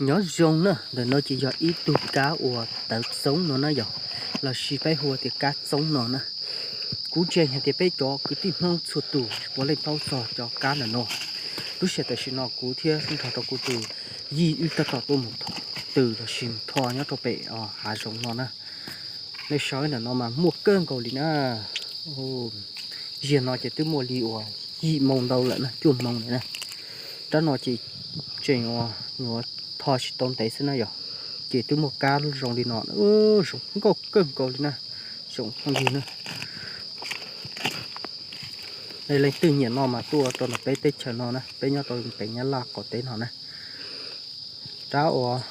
Nyob zoo na, ntawm no ces yog ib tug kab uas tawv txoob no na yog, los sis peb hu tias kab txoob no na. Kuv ntseeg hais tias peb cov kwv tij Hmoob txhua tus puav leej paub txog cov kab ntawm no. Lub sij hawm tam sim no kuv thiab nrog rau kuv tus yij wb tab tom tuaj mus tw los sis thov nyob rau pem hav zoov no na. Nej saib ntawm no mas muaj kawg nkaus li na. Ziag no ces twb muaj li uas yim moo ntau lawm na, cuaj moo lawm na. Rab no ces tseem uas nyuam tho tsis tau ntev xwb na yog, ces twb muaj kab zoo li no, zoo nkauj kawg nkaus li na, zoo phooj ywg na. Leej twg nyiam no mas tuaj rau ntawm peb teb chaws no na, peb nyob rau pem Nyab Laj qaum teb no na. Rab uas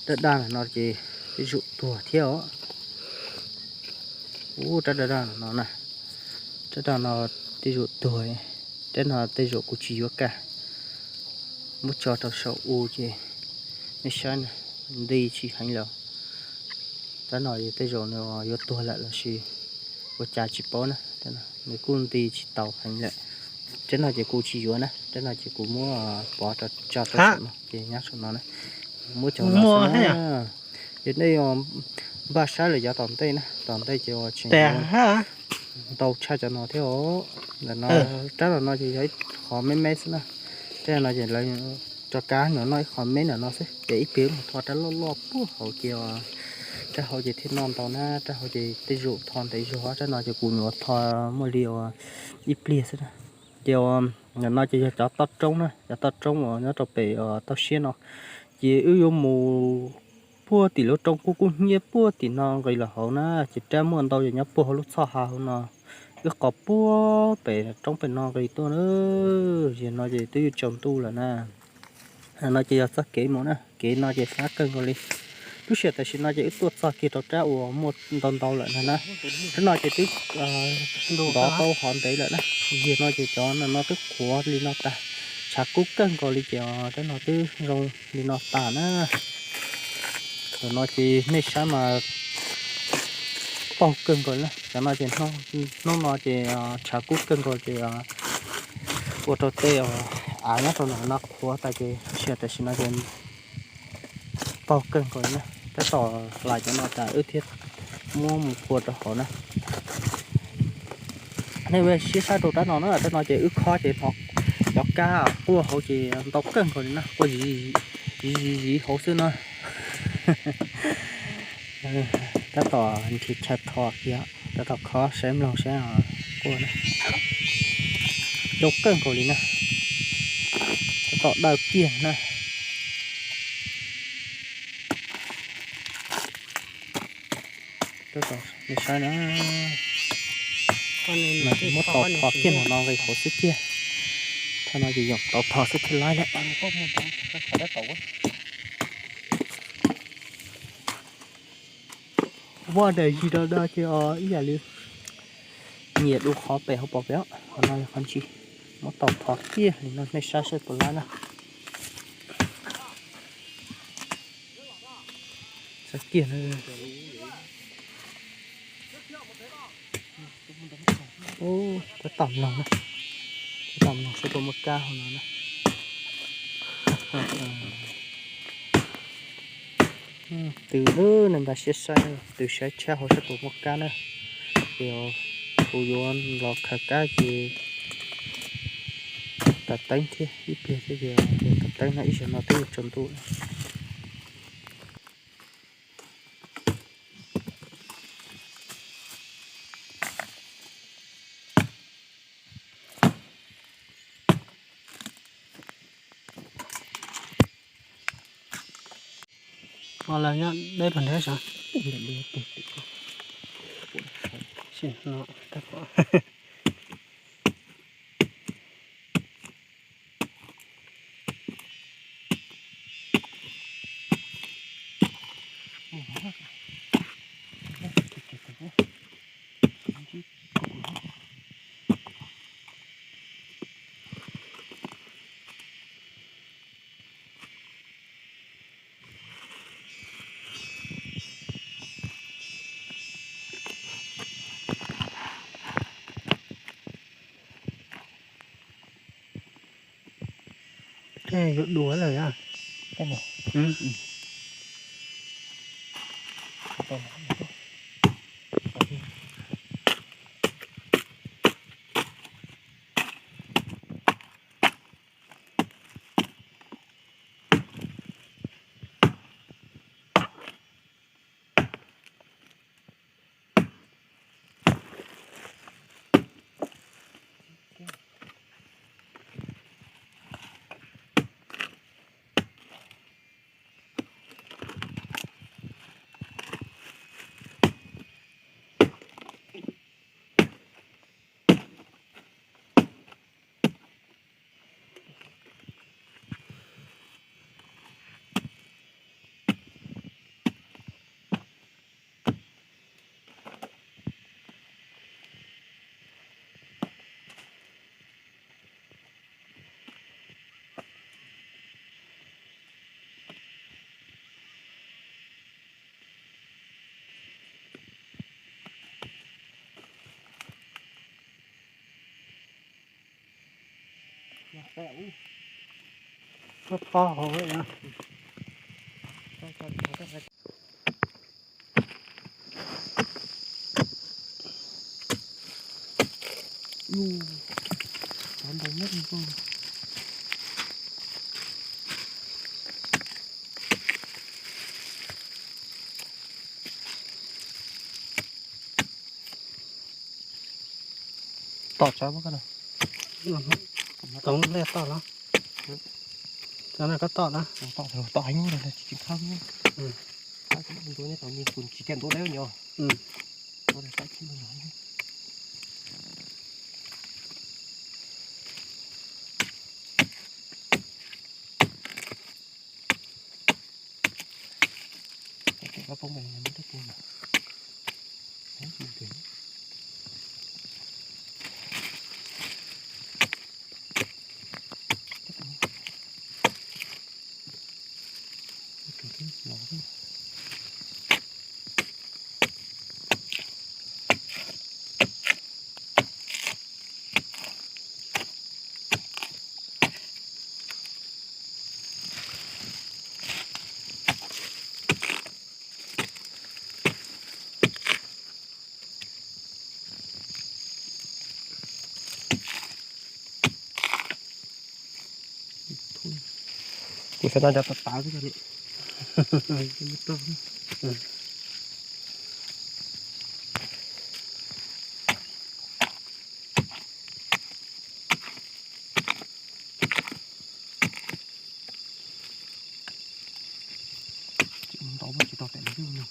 daj daj no ces tej zaum tuag thiab os. Ub, rab daj daj no na, rab daj no tej zaum tuag, rab no tej zaum kuv tsis yuav kaj. Muab tso rau saum u ces nej saib na, nti tsis heev lawm. Rab no tej zaum nws yuav tuag lawm los sis ua cas tsis paub na, nws kuj nti tsis tau heev lawm. Rab no ces kuv tsis yuav na, rab no ces kuv muab pov rau tso rau saum no ces nyob saum no na. Muab cov no xwb na. Ces nej npaj saib lawm yav tom ntej na, tom ntej ces tseem ntau tshaj cov no thiab os. Ntawm no, rab no ces yog ib qho me me xwb na. Rab no ces lawv tso kab no noj ib qho me ntawm no xwb ces ib pliag mus tho rab loj loj puag hauv ces, rab hauv ces thiaj noj ntau na, rab hauv ces tej zaum tho ntev zog, rab no ces kuv nyuam tho muaj li uas ib pliag xwb na. Ces ntawm no ces yog cov toj roob na, cov toj roob uas nyob rau pem toj siab no. Ces wb yuav mus puag tim lub roob kub kub hnyiab puag tim no nqis los hauv na, ces rab muaj ntau ces nyob puag hauv lub txhoj hav hauv no. Wb qos puag pem roob pem no nqis tuaj na, ziag no ces twb yuav tsaus ntuj lawm na. No ces yog txoj kev mus na, kev no ces fab kawg nkaus li. Lub sij hawm tam sim no ces wb tuaj txog kiag rau rab uas muaj ntau ntau lawm no na. Rab no ces twb ntov tau hov ntev lawm na. Ziag no ces cov no twb qhuav li no tag, tshav kub kawg nkaus li ces rab no twb zoo li no tag na. Ntawm no ces nej saib mas paug kawg nkaus na, cov no ces hnub no ces tshav kub kawg nkaus ces ua rau tej av nyob rau no qhuav tas ces lub sij hawm tam sim no ces paug kawg nkaus li na. Tab tom hlais cov no tas wb thiaj muab mus phua rau hauv na. Nej siab saib rau rab no na, rab no ces wb khob ces cov kab quaj hauv ces ntau kawg nkaus li na, quaj ziv ziv hauv xwb na. Tab tom nrhiav chaw tho kiag, tab tom khob saib mloog saib quaj na. Coob kawg nkaus li na, tab tom dawb kiag na. Nej saib na, muab tau tho kiag no no nqis hauv xwb tiag. Thaum no ces yog tau tho xwb thiaj laib lawm. Vaj daim zis no no ces ib yam li nyiam dua qhov pem hauv paus pem, qhov no yog qhov ntsis. Muab tau tho kiag li no nej saib saib puas laib na. Saib kiag na. Tab tom mloog, tab tom mloog saib puas muaj kab hauv no na. Twb npaj siab saib, twb saib tshab hauv saib puas muaj kab na. Ces kuv yuav los khaws kab ces taws teeb thiab ib pliag thiab ces taws teeb no ib zaug no twb yuav tsaus ntuj. Ho lawm nyob deb pag nrad sav. Yuav dua lawm a. Txhob txhob hauv. Tom tsawv, tom lej tom los, tom na koj tom na. Tom heev, tsis tsis khab, tsis caj ntuav deb nyog. Kuv xav no cov tav tav xwb li. Tsis ntau, tsis tau pem no.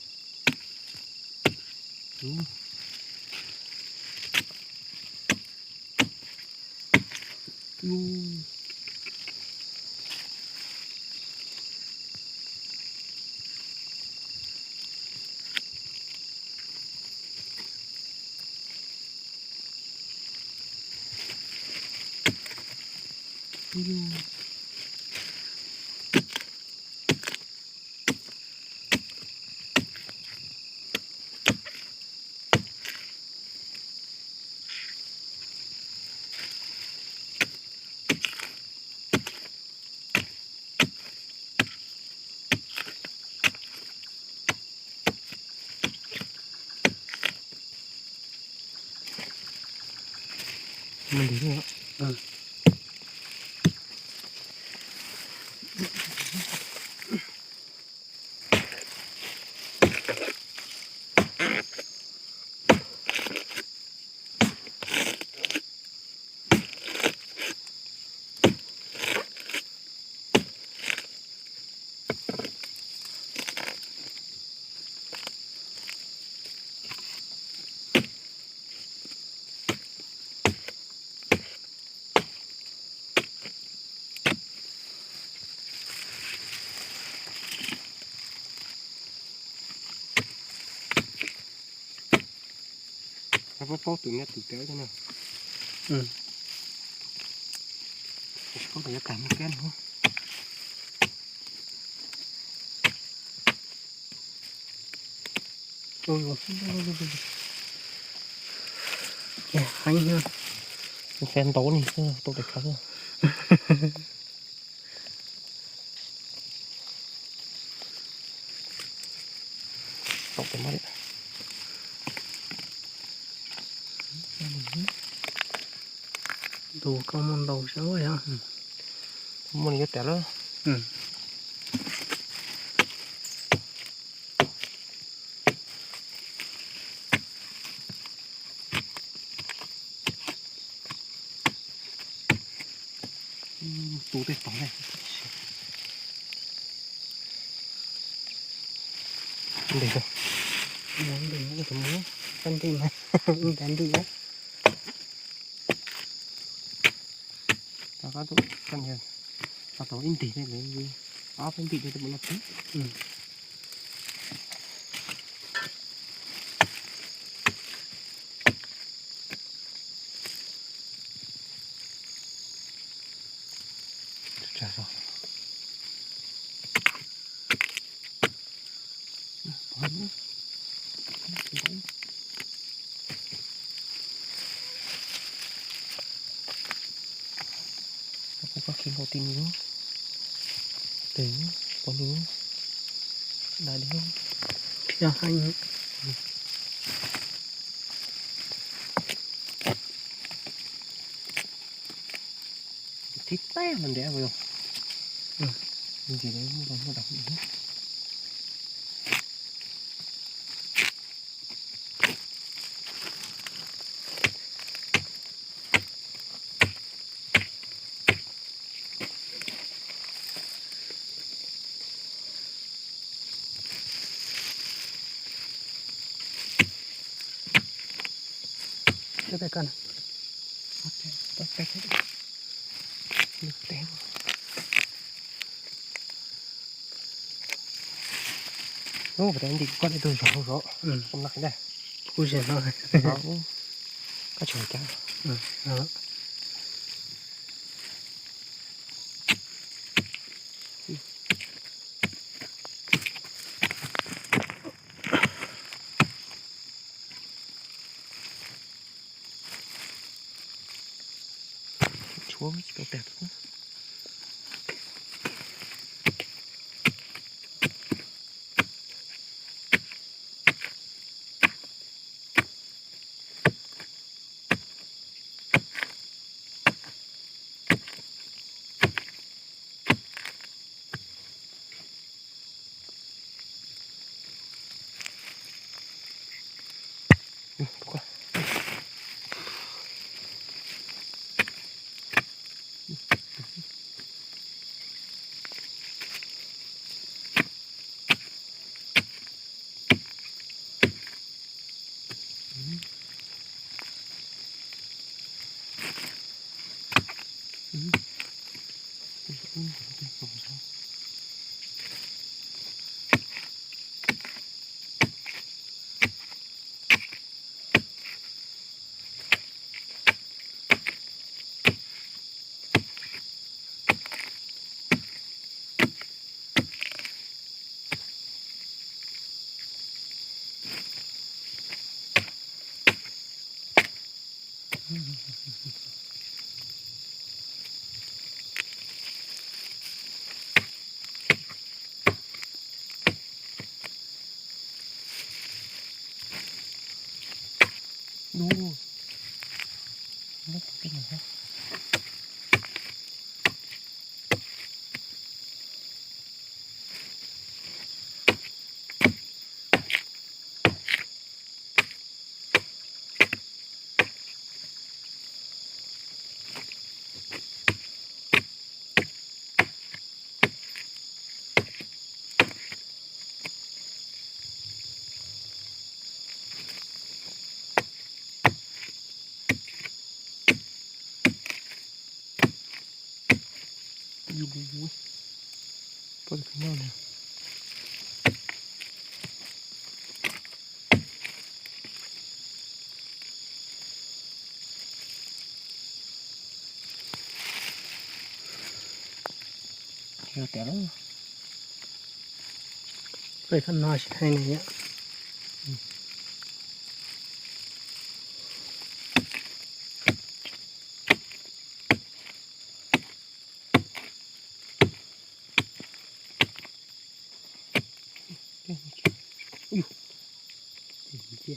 Paub paub tus nyob tus cawv thiab na. Paub tus nyob tag muaj kab no. Heev, ntau ni, tau tes khav. tom tes mab li. Ntaus koj muaj ntaus xwb yog. Muaj li yuav tas lawm. Tu tej tod ne. Ntim, ntim, ntim, ntim. Tau ib ntim li, ob peb ntim li tus no. Koj khi nkaus tim no, tes pov nws da deb. Thib peb los ntev yog. Ntsis muaj muaj dab. Ub, ntim koj li tus zov zov. Kuv zov no. Koj tseem cas. Tshuav tsis tau tag. Peb koj no sib hais ne yom. Koj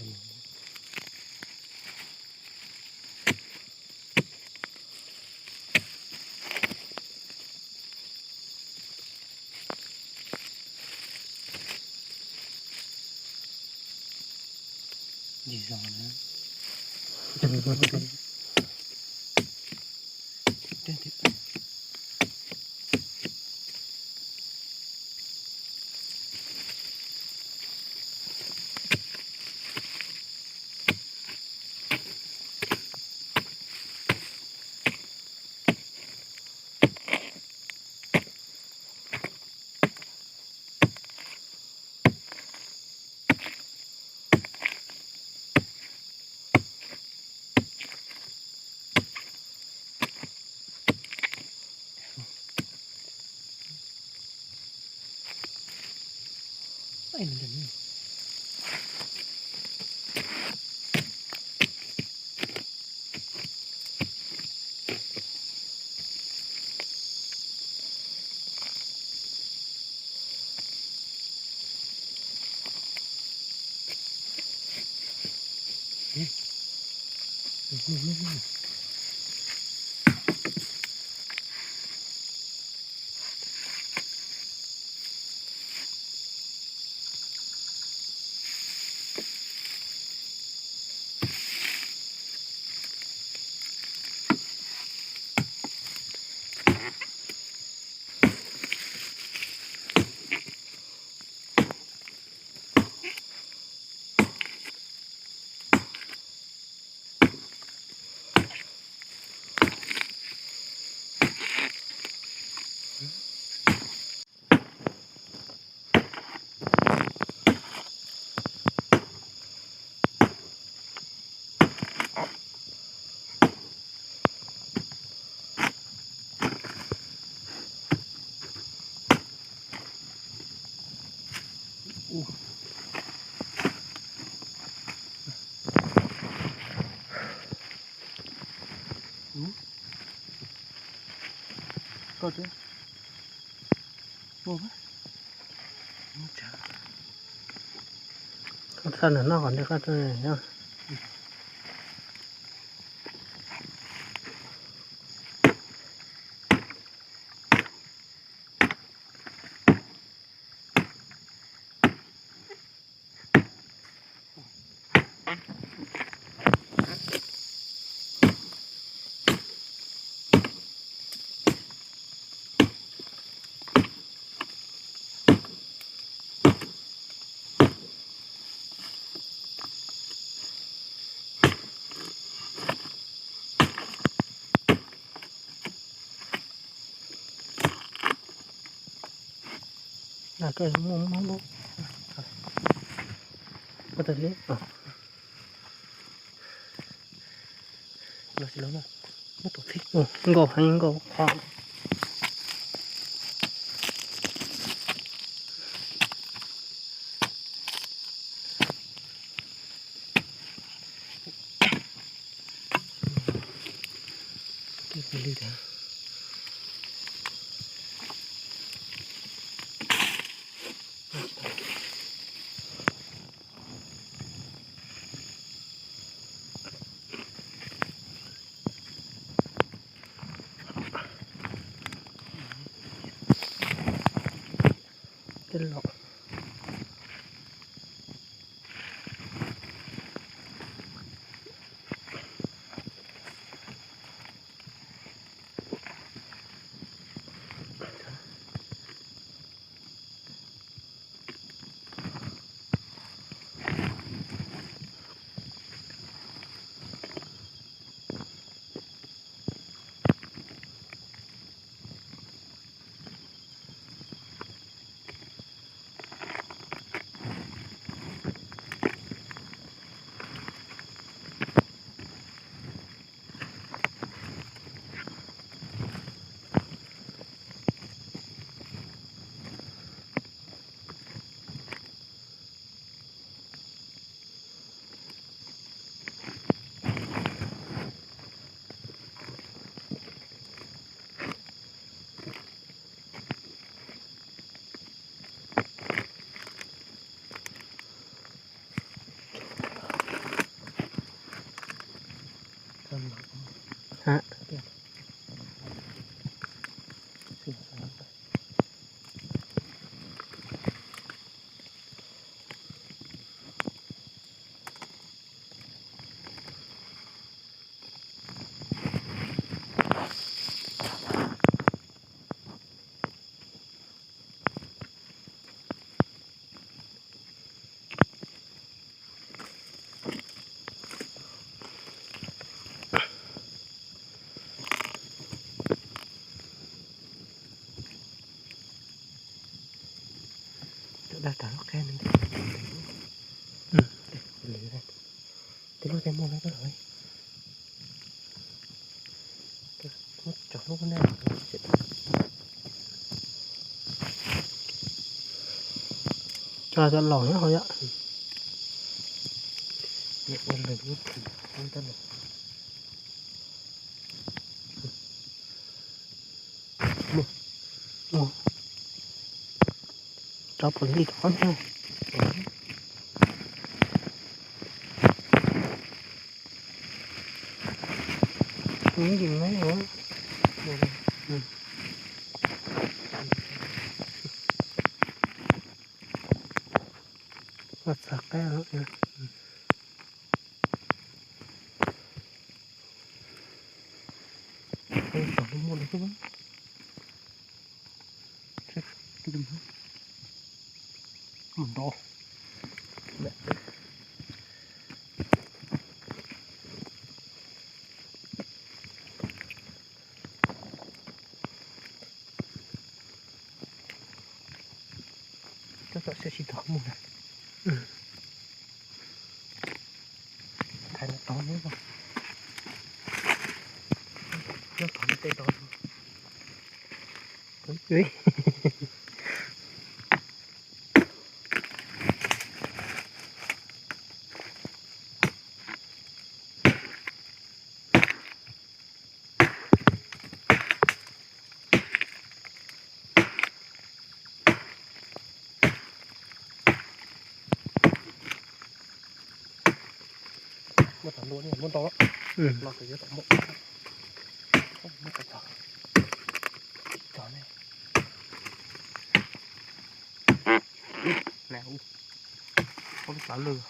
txhob nrog noj qhov ntawd, koj txhob nyob. Koj muaj mob lub, koj tau li, los tsis los, muab tus thib, nkaus heev nkaus qhov. Tej los. Dag tas lub qab ne. Tej lub tej muaj no los. Muab tso lub qab ne. Tso cov laus nyob hauv yom. Ua lwm lub thim ua cov laus. Mus. Mus. Tso puav leej li rov qab ntag. Mus ncim me. Ua txog qab. Tom no muaj lawm xwb. Mus nrov. Cov tom siab sib tog mus na. Thaiv no tod xwb. Nyob tom no tej tod. Muab tau lua ne, muab ntau lawm. Los kuv yuav tau muab. Muab tau txog. Txog ne. Nè, ub, ub, lub plav lwj.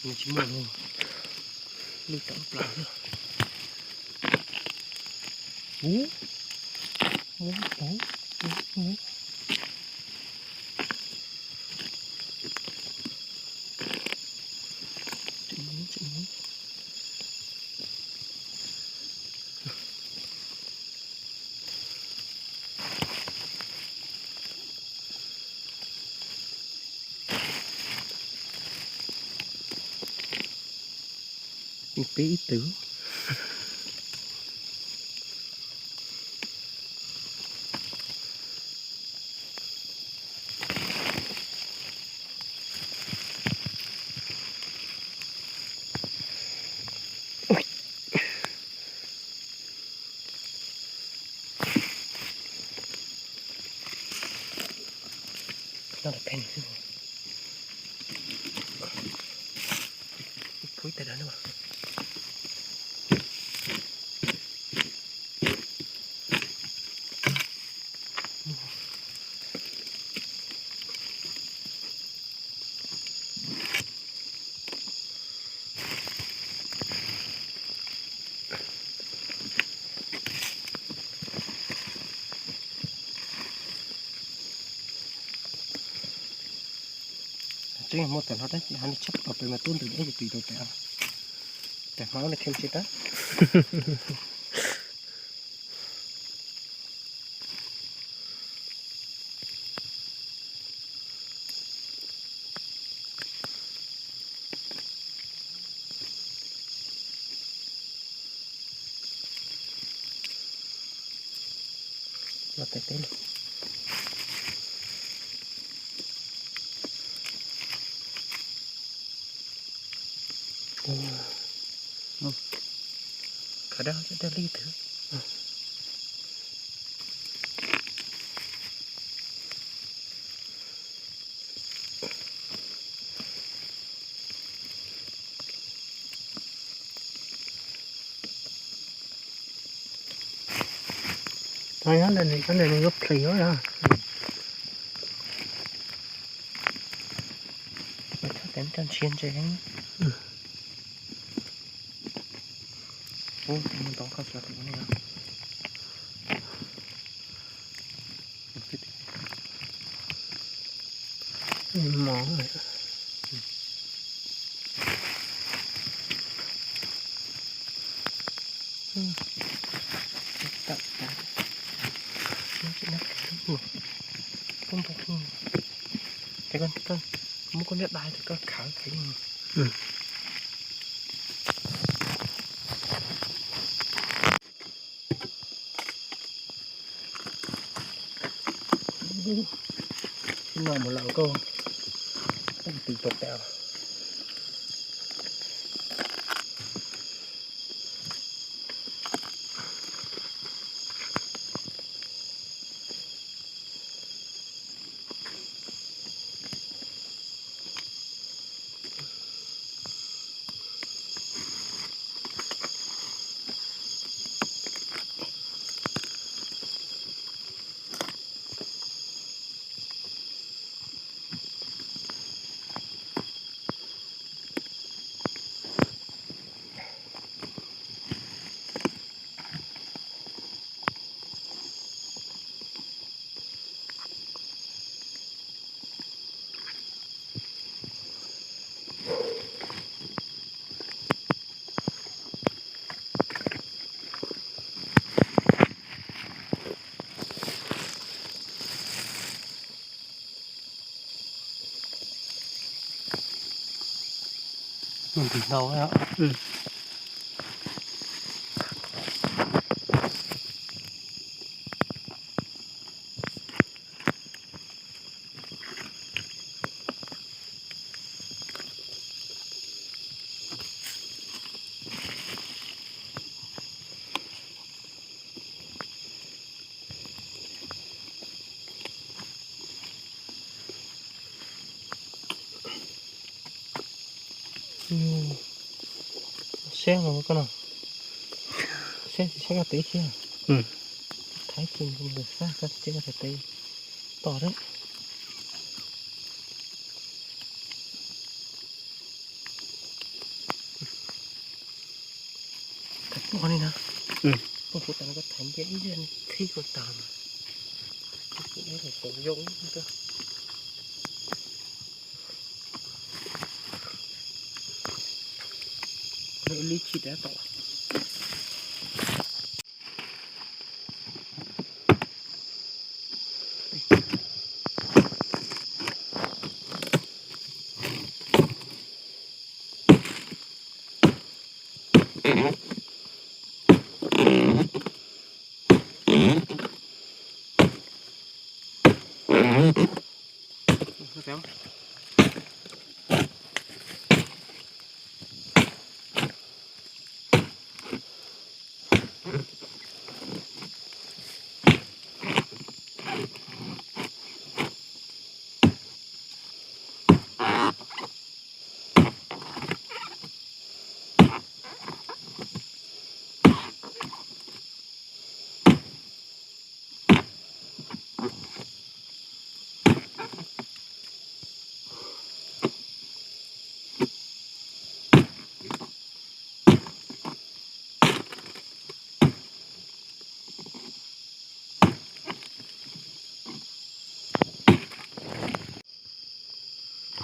Nws tsis muaj lub, lub tom plaws xwb. Ub, muaj ib tug, ub, ub. Tseem muaj, tseem muaj. Peb ib tug. Noj phem xwb. Pub tas dab no. Tseeb muaj tag hlo dab tsi ho nej tshaj tau pem mas tub ntws ib yam twm rau pem. Tag hlo nej khem tsis tab. Los tes teb. Khav dab, dab li twg. Tau nyob ntawm no, nyob ntawm no yuav plis os. Ua txhob tev rau ntsia ntses. Ub, mus tau koj sawv tus ua nej os. Mov. Tawm tas. Nyob tsis nyob khav lub. Koj npau koj. Ces koj, koj muab koj niam dai ces koj khav khav yeej. Ib no mus lawm koj, koj tus tau tas. Ntws ntau. Seb no koj no, seb tsis seb koj teb thiab. Thaib tsis mus xab koj tsis koj thaib teb tom dab. Thaib puag li na. Puag puag tas no koj thaib ntiaj ib yam li thib koj tas mas. Kuv dab los tau yoo koj. Lub ib lub tshij rov tom.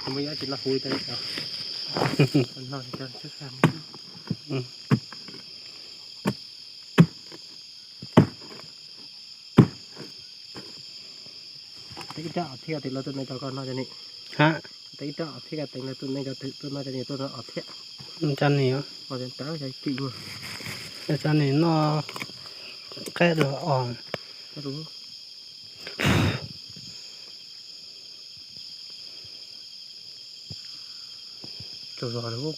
Muaj ib tsis loj huv li. Ib rab os thiaj tias lawv tuaj neej rau koj no cov ni. Ha, ib rab os thiaj tias lawv tuaj neej rau, tuaj no cov ni, tuaj no os thiaj. Cov ni, cov ni noj qab dua os. Tsaug zog na kuv,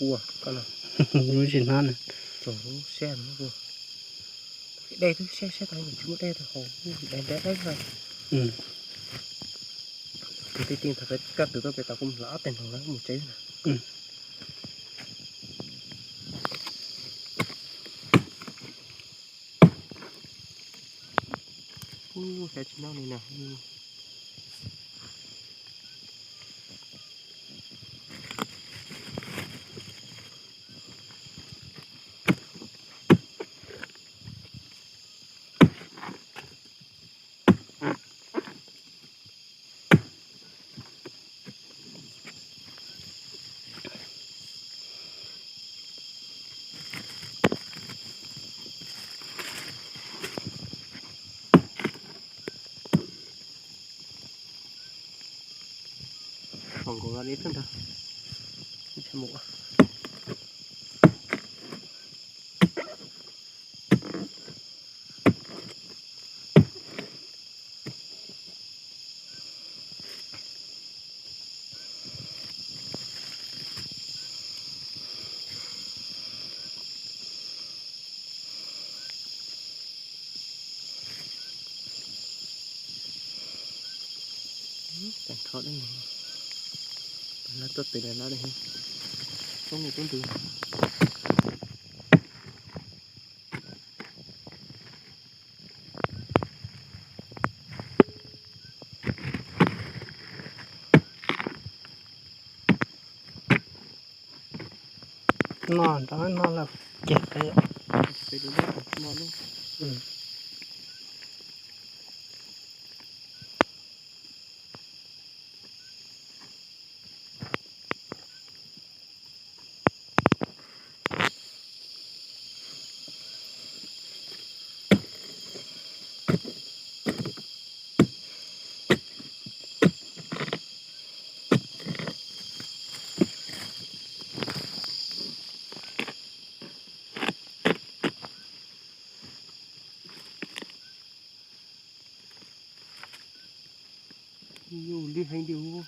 lub tsis hnab na. Tsaug siab na kuv. Dej twb siab siab tas, tsis muaj dej rau hauv, dej deb deb na. Tus tij tij thaum peb kaj twv tuaj pem tau kuv mus hlawv ob teg noog lawv mus tsev na. Ub, saib tsis nyob li na. Foom nkaus li ntag. Tag nrho dab neeg, lawv tuaj pem lawv lawv li, tub ntws tub ntws. Noj nrov noj lawm ces peb. Yus li heev li.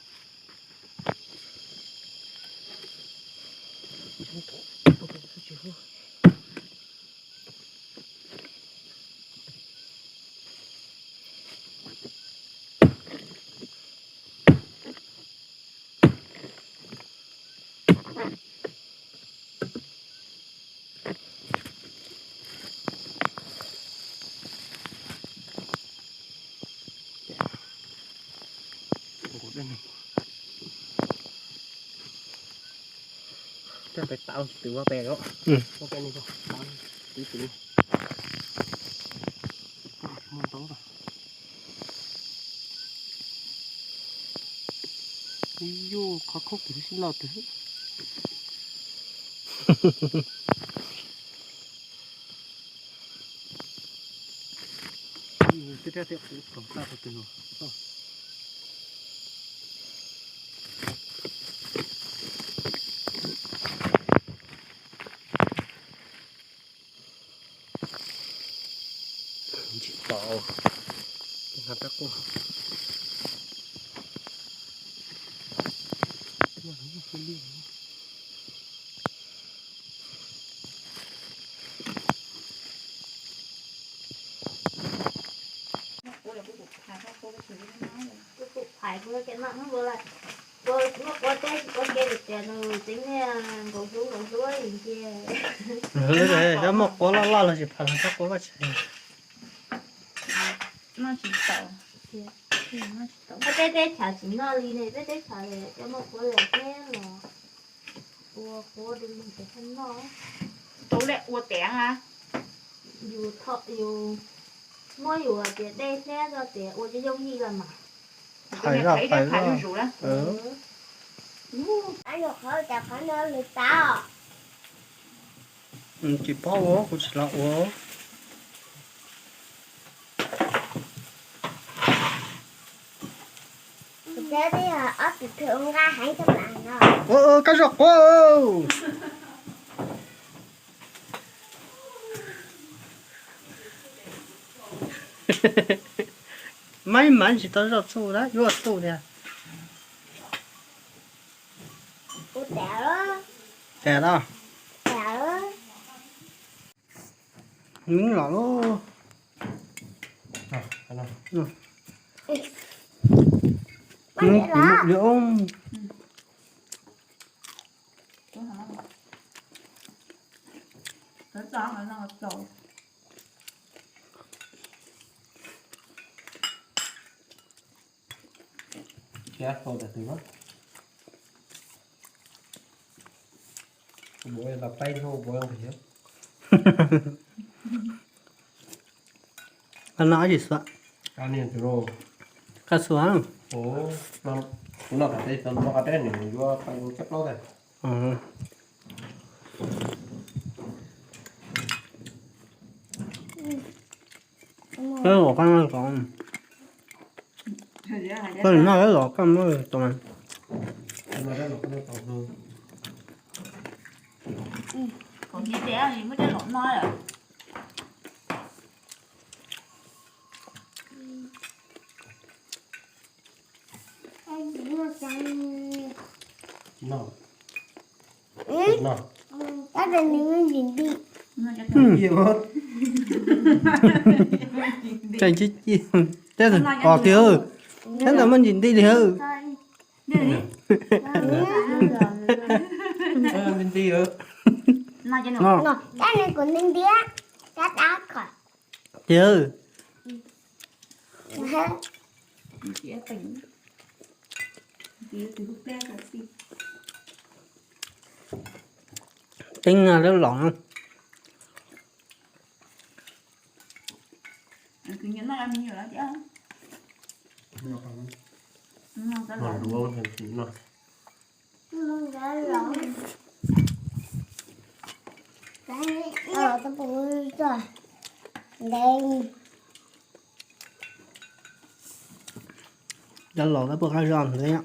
Peb tau tsis twv ua pem os. Ua pem no, tib tib. Muaj ntau. Yus qhov khaub twg sib loj twg. Twb rab thiab kuv kaum tag rau twg no. Tsis tau, hnab rab quaj. Kuv tus phais kuv cov no hnub ua lawm, kuv muaj quav teb tsis quav ke lwm tiam nws tsev niag nkaus hlub nkaus hlub li ntsia. Cov muaj quav loj loj los tsis phais los cov quav vaj tsev. Noj tsis tau. Peb teb chaws tsis noj li ne, peb teb chaws cov muaj quav lawm thiab los ua quav du lug ces thiaj noj. Tau lawm ua tiav a. Yus, yus muab yus tias dej thiab zoj tias ua yooj yim los mas. Phais zoj phais zoj. Qhov no lwm tab. Tsis paub ua, kuv tsis los ua. Kuv twb yog ob tug nqa heev coj los no. Koj zoj quav. Maib mas tsis tau zoj txuj na, yuav txuj tiag. Kuv tas lawm. Tas lawm. Tas lawm. Nws los lawm. Nws los. Thiab tau tas twg na. Ua los paib hlub ua nqis. Koj noj dab tsi xwb? Koj xwb. Kuv noj qab teb, noj qab teb nws yuav pais coj plaub tag. Peb los koj noj kom, koj noj peb los koj muab tau mas. Kom nws tias muab coj los noj lawm. Noj. Noj. Tab sis nws me ntsis nti. Nti os. Tseem tsis ci. Thiab os tiag, thiab ntawd me ntsis nti li. Nti os. Noj, tab sis kuv nti nti, tab tab kom. Tiag. Teeb no lawv los no. Cov los tab pom qab zog ntawd.